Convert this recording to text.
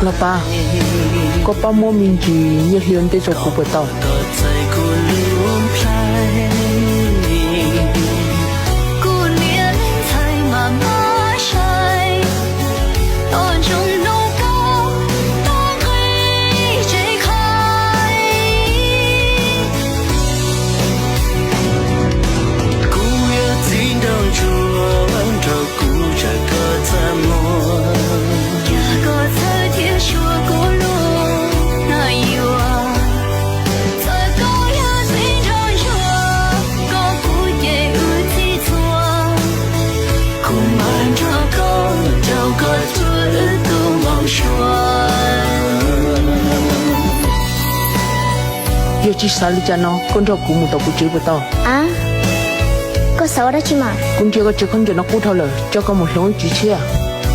Los pab, koj pab muab me ntsis nyiaj hli ua ntej rau kuv puas tau? Kuv yuav txiv nraug ntsuag nrog kuv zam koj txaj muag. Cas koj txhawj thiab suav kuv lub hnab yuav. Txawm koj yog txiv nraug ntsuag, koj kuv ces wb txhij txhua. Kuv mam nrog koj rau koj cuag wb tus npau suav. Yog tsis xav li cas no koj nrog kuv mus tom kuv tsev puas tau? A, koj xav ua dab tsi mas? Kuv ntsia koj tsev khaub ncaws no qub dhau lawm, coj koj mus hloov ib tsev tshiab.